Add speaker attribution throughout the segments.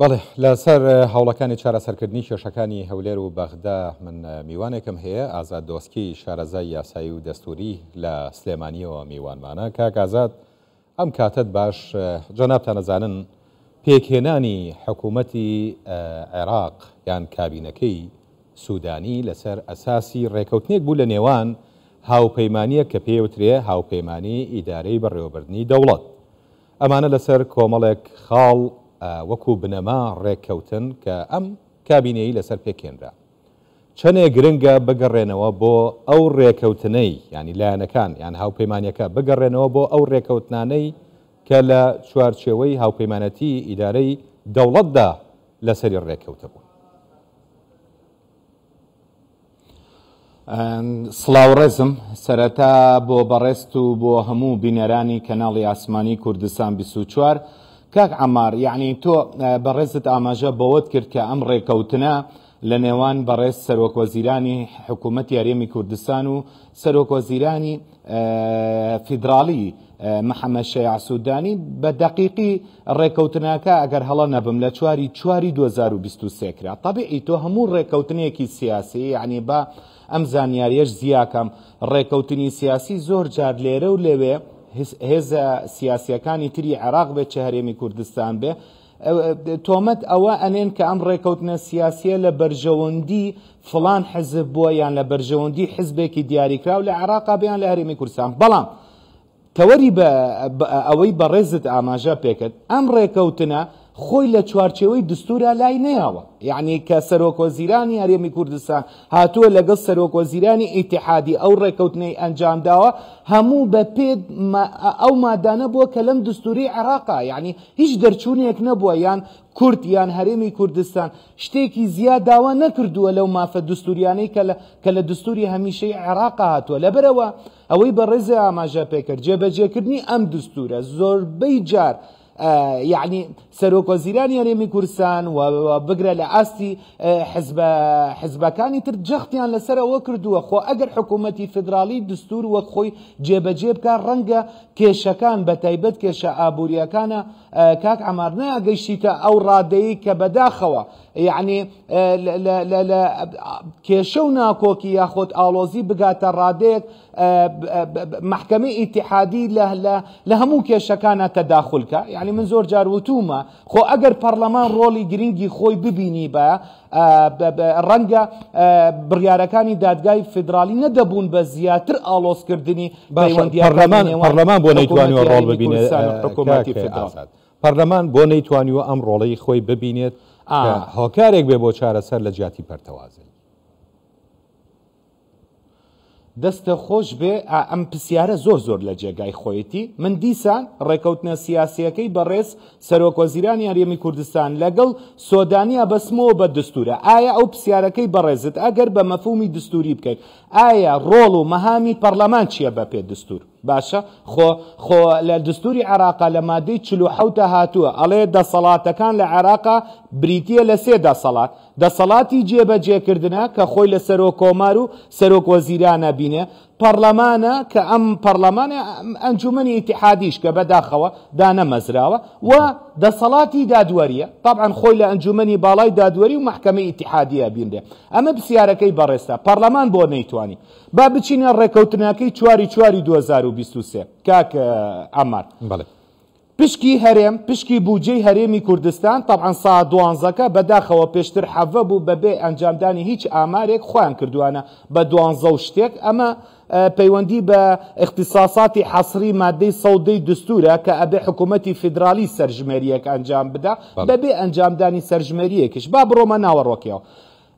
Speaker 1: بەڵێ، لەسەر هەوڵەکانی چارەسەرکردنی کێشەکانی هەولێر و بەغدا من میوانێکم هەیە، ئازاد دۆسکی، شارەزای یاسایی و دەستووری لە سلێمانییەوە میوانمانە. کاک ئازاد، ئەم کاتەت باش، جەنابتان ئەزانن پێکهێنانی حکوومەتی عێراق یان کابینەکەی سوودانی لەسەر ئەساسی ڕێکەوتنێک بوو لە نێوان هاوپەیمانییەک کە پێی وترێ هاوپەیمانی ئیدارەی بەڕێوەبردنی دەوڵەت. ئەمانە لەسەر کۆمەڵێک خاڵ وەکو بنەما ڕێککەوتن کە ئەم کابینەیی لەسەر پێکهێنرا. چەنێ گرنگە بگەڕێنەوە بۆ ئەو ڕێکەوتنەی، یانی لایەنەکان یان هاوپەیمانیەکە بگەڕێنەوە بۆ ئەو ڕێکەوتنانەی کە لە چوارچێوەی هاوپەیمانەتی ئیدارەی دەوڵەتدا لەسەری ڕێککەوتبوون.
Speaker 2: سڵاو ڕێزم سەرەتا بۆ بەڕێزت و بۆ هەموو بینەرانی کەناڵی ئاسمانی کوردستان 24. کاک عەمار یەعنی تۆ بەڕێزت ئاماژە بەوەت کرد کە ئەم ڕێکەوتنە لە نێوان بەڕێز سەرۆک وەزیرانی حکوومەتی هەرێمی کوردستان و سەرۆک وەزیرانی فیدراڵی محەممەد شەیاع سوودانی بە دەقیقی ڕێکەوتنەکە ئەگەر هەڵە نەبم لە چواری چواری 2023 کرا. تەبیعی تۆ هەموو ڕێکەوتنێکی سیاسی یعنی با ئەم زانیاریەش زیاکەم ڕێکەوتنی سیاسی زۆر جار لێرە و لەوێ هێزە سیاسیەکانی تری عێراق بێت چ هەرێمی کوردستان بێ تۆمەت ئەوە ئەنێن کە ئەم ڕێکەوتنە سیاسیە لە بەرژەوەندی فڵان حزب بووە یان لە بەرژەوەندی حزبێکی دیاریکراو لە عێراقا بێ یان لە هەرێمی کوردستان. بەڵام تەوەری بە ئەوەی بەڕێزت ئاماژە پێکرد ئەم ڕێکەوتنە خۆی لە چوارچێوەی دستورا لای نەیاوە، یعنی کە سەرۆکوەزیرانی هەرێمی کوردستان هاتووە لەگەڵ سەرۆکوەزیرانی ئیتیحادی ئەو ڕێکەوتنەی ئەنجامداوە هەموو بە پێ ئەو مادانە بووە کە لەم دستوری عێراقا، یعنی هیچ دەرچوونێک نەبووە یان کورد یان هەرێمی کوردستان شتێکی زیاد داوا نەکردووە لەو مافە دستوریانەی کە لە دستوری هەمیشەی عێراقا هاتووە. لەبەرئەوە ئەوەی بەڕێزێ ئاماژە پێکرد جێبەجێکردنی ئەم دستورە زۆربەی جار یعنی سەرۆک وەزیرانی هەرێمی کوردستان و بگرە لە ئاستی حزبەکانی تر جەختیان لەسەر ئەوە کردووە خۆ ئەگەر حکوومەتی فیدراڵی دستور وەک خۆی جێبەجێ بکات ڕەنگە کێشەکان بە تایبەت کێشە ئابووریەکانە کاک عەمار ناگەیشتیتە ئەو ڕادەیە کە بەداخەوە یعنی لە کێشە و ناکۆکی یاخۆت ئاڵۆزی بگاتە ڕادەیەک مەحکەمەی ئیتیحادی لە هەموو کێشەکانە تەداخلکە. یعنی من زۆر جار وتومە خۆ ئەگەر پەرلەمان ڕۆڵی گرنگی خۆی ببینی بە ڕەنگە بڕیارەکانی دادگای فیدراڵی نەدەبوون بە زیاتر ئاڵۆزکردنی پەیوەندییەکانی نێوان
Speaker 1: پەرلەمان بۆ نەیتوانیوە
Speaker 2: حکوومەتی
Speaker 1: ڕۆڵ
Speaker 2: هەرێمی
Speaker 1: ببینێت
Speaker 2: کوردستان و حکوومەتی
Speaker 1: کاک
Speaker 2: فیدراڵ.
Speaker 1: ئازاد؟ پەرلەمان بۆ نەیتوانیوە ئەم ڕۆڵەی خۆی ببینێت کە هۆکارێک بێ بۆ چارەسەر لە جیاتی پەرتەوازەیی؟
Speaker 2: دەستت خۆش بێ ئا ئەم پسیارە زۆر زۆر لە جێگای خۆیەتی من دیسان ڕێکەوتنە سیاسیەکەی بەڕێز سەرۆک وەزیرانی هەرێمی کوردستان لەگەڵ سۆدانیا بەسمەوە بە دستورە ئایا ئەو پسیارەکەی بەڕێزت ئەگەر بە مەفهومی دستوری بکەین ئایا ڕۆڵ و مەهامی پەڕلەمان چیە بە پێ دستور باشە خۆ خۆ لە دستوری عێراقا لە مادەی 47 هاتووە ئەڵێ دەسەڵاتەکان لە عێراقا بریتیە لە سێ دەسەڵات دەسەڵاتی جێبەجێکردنە کە خۆی لە سەرۆک کۆمار و سەرۆک وەزیرانە بینێ، پەڕلەمانە کە ئەم پەڕلەمانە ئەنجومەنی ئیتیحادیش کە بەداخەوە دانەمەزراوە و دەسەڵاتی دادوەریە تەبعەن خۆی لە ئەنجومەنی باڵای دادوەری و مەحکەمەی ئیتیحادیە بینرێ. ئەمە پسیارەکەی بەڕێزتە پەڕلەمان بۆ نەیتوانی؟ با بچینە ڕێکەوتنەکەی چواری چواری 2023 کاک عەمار.
Speaker 1: بەڵێ.
Speaker 2: پشکی هەرێم، پشکی بوجەی هەرێمی کوردستان، تەبعەن سا دوانزەکە بەداخەوە پێشتر حەڤە بوو بەبێ ئەنجامدانی هیچ ئامارێک خۆیان کردوانە بە دوانزە و شتێک، ئەمە پەیوەندی بە ئیختیساساتی حەسری مادەی 110 ی دستورە کە ئەبێ حکوومەتی فیدرالی سەرژمێرییەک ئەنجام بدا بەبێ ئەنجامدانی سەرژمێرییەکیش. با بڕۆمە ناوەڕۆکیەوە.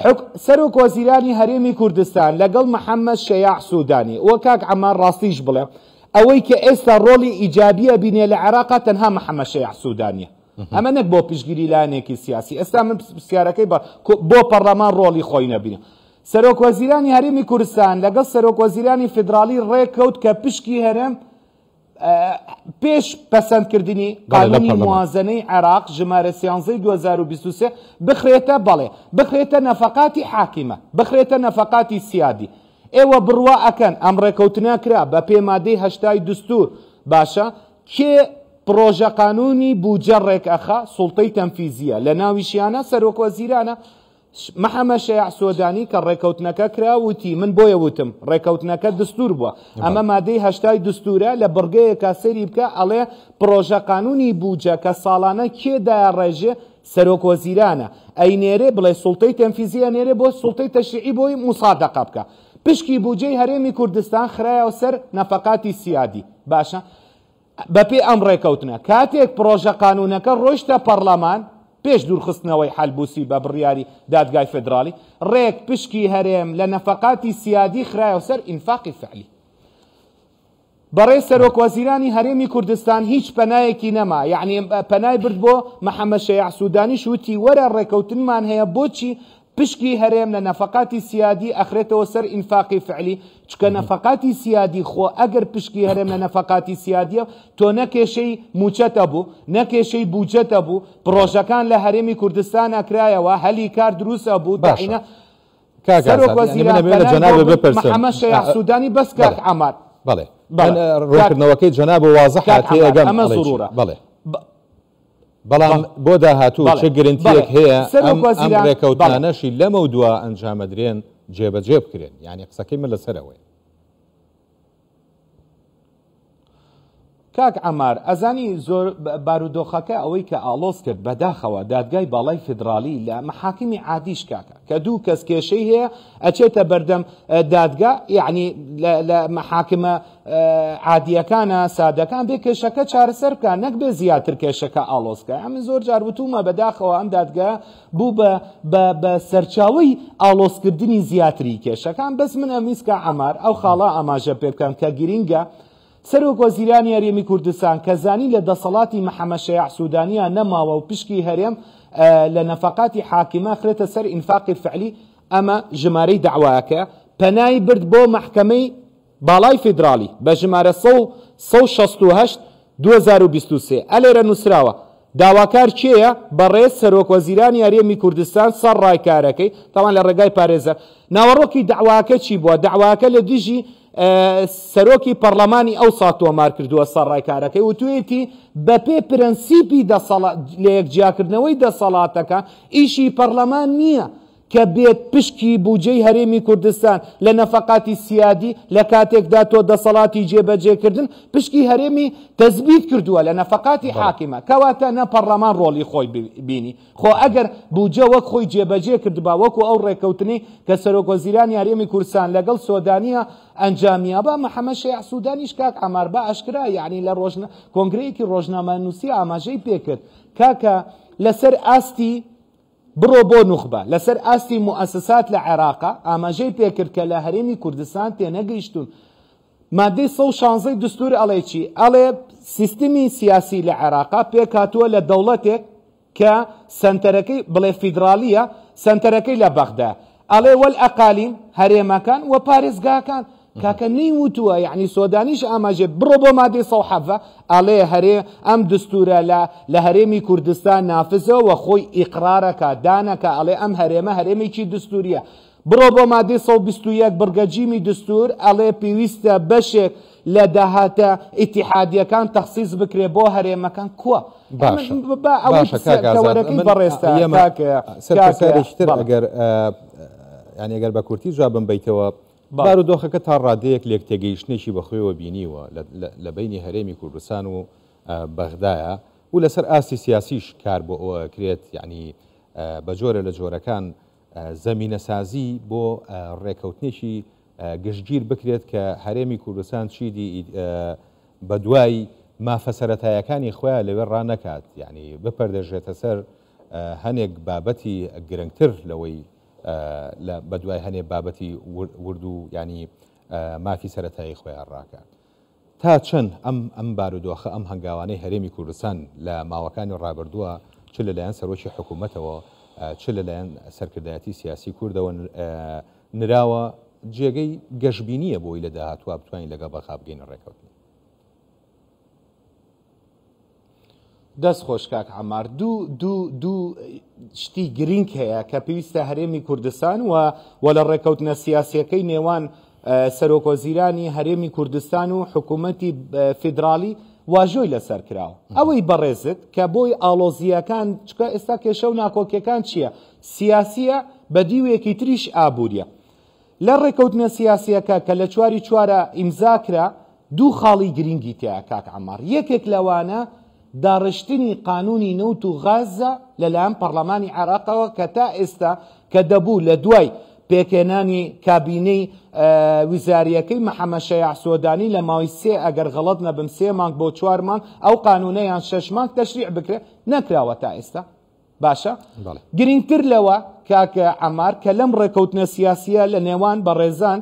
Speaker 2: حک، سەرۆک وەزیرانی هەرێمی کوردستان لەگەڵ محەمەد شەیاع سودانی و کاک عەمار ڕاستیش بڵێم ئەوەی کە ئێستا ڕۆڵی ئیجابی ئەبینێ لە عێراقا تەنها محەمەد شەیاع سودانیە ئەمە نەک بۆ پشتگیری لایەنێکی سیاسی ئێستا من پرسیارەکەی بە بۆ پەڕلەمان ڕۆڵی خۆی نەبینێ سەرۆک وەزیرانی هەرێمی کوردستان لەگەڵ سەرۆک وەزیرانی فیدراڵی ڕێککەوت کە پشکی هەرێم پێش پەسەندکردنی قانونی موازنەی عێراق ژمارە سیانزەی 2023 بخرێتە بەڵێ بخرێتە نەفەقاتی حاکیمە بخرێتە نەفەقاتی سیادی ئێوە بڕوا ئەکەن ئەم ڕێکەوتنە کرا بە پێ مادەی هەشتای دستور باشە کێ. پڕۆژە قانوونی بووجە ڕێک ئەخا؟ سوڵتەی تەنفیزییە، لە ناویشیانە سەرۆکوەزیرانە. محەمەد شەیاع سۆدانی کە ڕێکەوتنەکە کرا وتی، من بۆیە وتم ڕێکەوتنەکە دستور بووە، ئەمە مادەی هەشتای دستورە لە بڕگەیەکا سەیری بکە ئەڵێ پڕۆژە قانوونی بووجە کە ساڵانە کێ دایەڕێژێ سەرۆکوەزیرانە ئەینێرێ بڵێ سوڵتەی تەنفیزی ئەنێرێ بۆ سوڵتەی تەشریعی بۆی موسادەقە بکا. پشکی بووجەی هەرێمی کوردستان خرایەوە سەر نەفەقاتی سیادی. باشە بەپێی ئەم ڕێکەوتنە، کاتێک پڕۆژە قانوونەکە ڕۆیشتە پەڕلەمان، پێش دوورخستنەوەی حەلبوسی بە بڕیاری دادگای فێدراڵی، ڕێک پشکی هەرێم لە نەفەقاتی سیادی خرایەوە سەر ئینفاقی فعلی. بەڕێز سەرۆک وەزیرانی هەرێمی کوردستان هیچ پەنایەکی نەما، یەعنی پەنای برد بۆ محەمەد شەیاع سودانیش وتی وەرە ڕێکەوتنمان هەیە بۆچی پشکی هەرێم لە نەفەقاتی سیادی ئەخرێتەوە سەر ئینفاقی فعلی، چونکە نەفەقاتی سیادی خۆ ئەگەر پشکی هەرێم لە نەفەقاتی سیادیە تۆ نە کێشەی موچەت ئەبوو نە کێشەی بوجەت ئەبوو، پڕۆژەکان لە هەرێمی کوردستان ئەکرایەوە، هەلی کار دروست ئەبوو،
Speaker 1: باشە
Speaker 2: تەعینە
Speaker 1: کاک
Speaker 2: سەرۆک
Speaker 1: ئازاد یانی من
Speaker 2: وەزیران
Speaker 1: ئەمەوێ لە
Speaker 2: پەنای بۆ
Speaker 1: جەنابت
Speaker 2: برد
Speaker 1: بپرسم
Speaker 2: محەمەد شەیاع سودانی بەس
Speaker 1: بەڵێ
Speaker 2: کاک عەمار
Speaker 1: بەڵێ من
Speaker 2: بەڵێ کاک
Speaker 1: ڕوونکردنەوەکەی جەنابت وازحە
Speaker 2: کاک عەمار
Speaker 1: تێئەگەم
Speaker 2: ئەمە
Speaker 1: ئەڵێی چی
Speaker 2: زروورە
Speaker 1: بەڵێ
Speaker 2: ب
Speaker 1: بەڵام
Speaker 2: بەڵێ
Speaker 1: بۆ داهاتوو چ
Speaker 2: بەڵێ
Speaker 1: گرنتیەک
Speaker 2: بەڵێ
Speaker 1: هەیە
Speaker 2: سەرۆک
Speaker 1: ئەم ئەم
Speaker 2: وەزیران بەڵێ.
Speaker 1: ڕێکەوتنانەشی لەمەودوا ئەنجامەدرێن جێبەجێ بکرێن یانی قسەکەی من لەسەر ئەوەیە.
Speaker 2: کاک عەمار ئەزانی زۆر بارودۆخەکە ئەوەی کە ئاڵۆز کرد بەداخەوە دادگای باڵای فیدراڵی لە مەحاکمی عادیش کاکە کە دوو کەس کێشەی هەیە ئەچێتە بەردەم دادگا یعنی لە مەحاکمە عادیەکانە سادەکان بێ کێشەکە چارەسەر بکە نەک بێ زیاتر کێشەکە ئاڵۆزکە ئەمن زۆر جار وتومە بەداخەوە ئەم دادگا بوو بە بە بە سەرچاوەی ئاڵۆزکردنی زیاتری کێشەکان بەس من ئەمویست کاک عەمار ئەو خاڵە ئاماژە پێ بکەم کە گرینگە سەرۆک وەزیرانی هەرێمی کوردستان کە زانی لە دەسەڵاتی محەمەد شەیاع سودانیا نەماوە و پشکی هەرێم لە نەفەقاتی حاکمە خرێتە سەر ئینفاقی فعلی ئەمە ژمارەی دەعوایەکەیە پەنای برد بۆ مەحکەمەی باڵای فیدراڵی بە ژمارە 168 2023 ئەلێرە نووسراوە، داواکار کێیە؟ بەڕێز سەرۆک وەزیرانی هەرێمی کوردستان سەر ڕای کارەکەی، تاوان لە ڕێگای پارێزەر. ناوەڕۆکی دەعواکە چی بووە؟ دەعواکە لە دژی سەرۆکی پەڕلەمانی ئەوسا تۆمار کردووە سەر ڕای کارەکەی وتوویەتی بەپێ پرەنسیپی دەسەڵات لەیەک جیاکردنەوەی دەسەڵاتەکان ئیشی پەڕلەمان نییە کە بێت پشکی بوجەی هەرێمی کوردستان لە نەفەقاتی سیادی لە کاتێکدا تۆ دەسەڵاتی جێبەجێکردن پشکی هەرێمی تەسبیت کردووە لە نەفەقاتی حاکمە کەواتە نە پەڕلەمان ڕۆڵی خۆی بینی خۆ ئەگەر بوجە وەک خۆی جێبەجێ کردبا وەکو ئەو ڕێکەوتنەی کە سەرۆک وەزیرانی هەرێمی کوردستان لەگەڵ سۆدانیە ئەنجامیابا محەمەد شەیاع سودانیش کاک عەمار بە ئاشکرا یەعنی لە ڕۆژنە کۆنگرەیەکی ڕۆژنامەنووسی ئاماژەی پێکرد کاکە لەسەر ئاستی بڕۆ بۆ نوخبە لەسەر ئاستی موئەسەسات لە عێراقا، ئاماژەی پێکرد کە لە هەرێمی کوردستان تێنەگەیشتوون. مادەی 116 دستور ئەڵێ چی؟ ئەڵێ سیستمی سیاسی لە عێراقا پێکهاتووە لە دەوڵەتێک کە سەنتەرەکەی بڵێ فیدراڵییە، سەنتەرەکەی لە بەغدایە. ئەڵێ والئەقالیم، هەرێمەکان، و پارێزگاکان. کاکە نەیوتووە یەعنی سۆدانیش ئاماژەی بڕۆ بۆ مادەی 117 ئەڵێ هەرێ ئەم دستورە لە لە هەرێمی کوردستان نافزە و خۆی ئیقرارەکا دانەکا ئەڵێ ئەم هەرێمە هەرێمێکی دستوریە بڕۆ بۆ مادەی 121 بڕگە جیمی دستور ئەڵێ پێویستە بەشێک لە داهاتە ئیتیحادیەکان تەخسیس بکرێ بۆ هەرێمەکان کوا
Speaker 1: باشە
Speaker 2: با ئەوەی
Speaker 1: باشە کاک ئازاد
Speaker 2: تەوەرەکەی
Speaker 1: من
Speaker 2: بەڕێزتە
Speaker 1: ئەیەمە
Speaker 2: کاک
Speaker 1: سەر
Speaker 2: کاک
Speaker 1: پرسیارێکی تر
Speaker 2: بەڵێ
Speaker 1: ئەگەر یانی ئەگەر بە کورتی جوابم بەیتەوە
Speaker 2: بەڵێ.
Speaker 1: بارودۆخەکە تا ڕادەیەک لێکتێگەیشتنێکی بەخۆیەوە بینیوە لە بەینی هەرێمی کوردستان و بەغدایە و لەسەر ئاستی سیاسیش کار بۆ ئەوە ئەکرێت یانی بە جۆرە لە جۆرەکان زەمینەسازی بۆ ڕێکەوتنێکی گشتگیر بکرێت کە هەرێمی کوردستان چیدی بەدوای مافە سەرەتایەکانی خۆیان لەوێ ڕانەکات یانی بپەردەژێتە سەر هەنێک بابەتی گرنگتر لەوەی لە بەدوای هەنێ بابەتی ورد و یانی مافی سەرەتایی خۆیان ڕاکات. تا چەند ئەم ئەم بارودۆخە ئەم هەنگاوانەی هەرێمی کوردستان لە ماوەکانی ڕابردووە چ لەلایەن سەرۆکی حکوومەتەوە چ لەلایەن سەرکردایەتی سیاسی کوردەوە نراوە جێگەی گەشبینییە بۆی لە داهاتووە بتوانین لەگەڵ بەغا بگەینە ڕێکەوتن.
Speaker 2: دەست خۆش کاک عەمار دوو دوو دوو شتی گرینگ هەیە کە پێویستە هەرێمی کوردستان و و لە ڕێکەوتنە سیاسیەکەی نێوان سەرۆکوەزیرانی هەرێمی کوردستان و حکوومەتی فیدراڵی واژۆی لەسەر کراوە. ئەوەی بەڕێزت کە بۆی ئاڵۆزییەکان، چونکە ئێستا کێشە و ناکۆکیەکان چییە؟ سیاسییە، بە دیوێکی تریش ئابوورییە. لە ڕێکەوتنە سیاسییەکە کە لە چواری چوارا ئیمزا کرا، دوو خاڵی گرینگی تیایە کاک عەمار، یەکێک لەوانە داڕشتنی قانوونی نەوت و غازە لەلایەن پەڕلەمانی عێراقەوە کە تا ئێستا کە دەبوو لە دوای پێکهێنانی کابینەی وزارییەکەی محەمەد شەیاع سۆدانی لە ماوەی سێ ئەگەر غەڵەت نەبم سێ مانگ بۆ چوار مانگ ئەو قانوونە یان شەش مانگ تەشریع بکرێت نەکراوە تا ئێستا. باشە گرینگتر لەوە کاک عەمار کە لەم ڕێکەوتنە سیاسیە لە نێوان بەڕێزان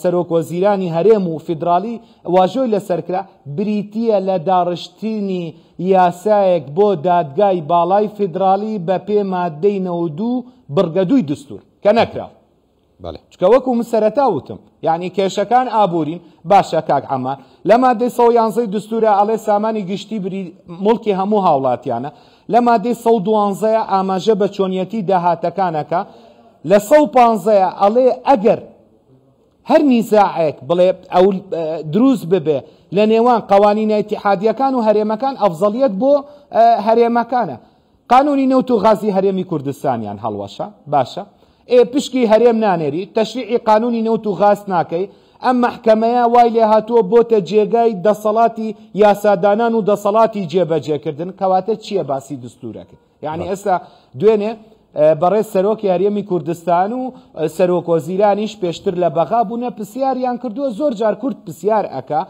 Speaker 2: سەرۆک وەزیرانی هەرێم و فیدراڵی واژۆی لەسەر کرا بریتیە لە داڕشتنی یاسایەک بۆ دادگای باڵای فیدراڵی بە پێ مادەی 92 بڕگە دووی دستور کە نەکراوە.
Speaker 1: بەڵێ.
Speaker 2: چونکە وەکو من سەرەتا وتم یعنی کێشەکان ئابوورین باشە کاک عەمار لە مادەی 111 دستورە ئەڵێ سامانی گشتی بری موڵکی هەموو هاوڵاتیانە لە مادەی 112 ئاماژە بە چۆنیەتی داهاتەکانەکە لە 115 ئەڵێ ئەگەر هەر نیزاعێک بڵێ ئەو دروست ببێ لە نێوان قوانینە ئیتیحادیەکان و هەرێمەکان ئەفزەڵیەت بۆ هەرێمەکانە قانونی نەوت و غازی هەرێمی کوردستانیان هەڵوەشا باشە ئێ پشکی هەرێم نانێری تەشریعی قانونی نەوت و غاز ناکەی ئەم مەحکەمەیە وای لێهاتووە بۆتە جێگای دەسەڵاتی یاسادانان و دەسەڵاتی جێبەجێکردن کەواتە چییە باسی دستورەکەی یعنی ئێستا دوێنێ بەڕێز سەرۆکی هەرێمی کوردستان و سەرۆک وەزیرانیش پێشتر لە بەغا بوونە پرسیاریان کردووە زۆر جار کورد پرسیار ئەکا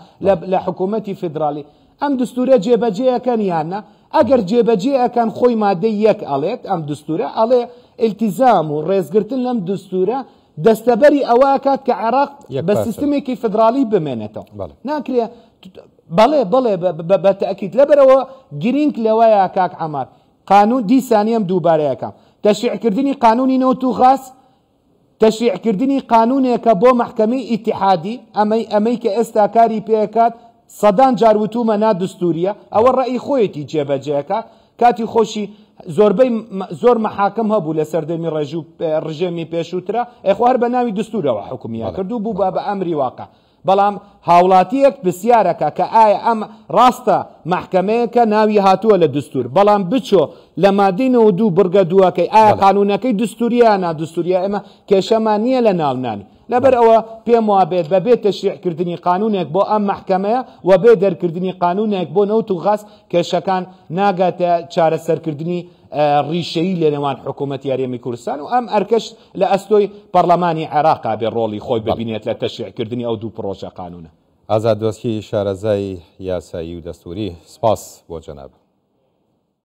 Speaker 2: لە حکوومەتی فیدراڵی ئەم دستورە جێبەجێ ئەکەن یان نا؟ ئەگەر جێبەجێ ئەکەن خۆی مادەی یەک ئەڵێت ئەم دستورە ئەڵێ ئیلتیزام و ڕێزگرتن لەم دستورە دەستەبەری ئەوە ئەکات کە عێراق بە سیستمێکی فدراڵی بمێنێتەوە ناکرێ بەڵێ بەڵێ بە تەئکید لەبەرەوە گرینگ لەوەیە کاک عەمار قانون دیسانی ئەم دووبارەیەکە تەشریعکردنی قانونی نەوت و غاز تەشریعکردنی قانونێکە بۆ مەحکەمەی ئیتیحادی، ئەمەی ئەمەی کە ئێستا کاری پێکات سەدان جار وتومە نا دستوریە، ئەوە ڕەئی خۆیەتی جێبەجێکات، کاتی خۆشی زۆربەی زۆر مەحاکم هەبوو لە سەردەمی ڕێژو ڕژێمی پێشووترا، ئێ خۆ هەر بە ناوی دستورەوە حوکمیان کرد و بوو بە ئەمری واقع. بەڵام هاوڵاتیەک پرسیارەکە کە ئایا ئەم ڕاستە مەحکەمەیەکە ناوی هاتووە لە دستور بەڵام بچۆ لە مادەی 92 بڕگە دووەکەی ئایا قانونەکەی دستوریە یا نادستوریە ئێمە کێشەمان نییە لە ناونانی لەبەر ئەوە پێم وابێت بە بێ تەشریعکردنی قانونێک بۆ ئەم مەحکەمەیە و بێ دەرکردنی قانونێک بۆ نەوت و غاز کێشەکان ناگاتە چارەسەرکردنی ڕیشەیی لە نێوان حکوومەتی هەرێمی کوردستان و ئەم ئەرکەش لە ئەستۆی پەڕلەمانی عێراقا بێ ڕۆڵی خۆی ببینێت لە تەشریعکردنی ئەو دوو پڕۆژە قانوونە.
Speaker 1: ئازاد دۆسکی شارەزای یاسایی و دەستووری، سپاس بۆ جەنابت.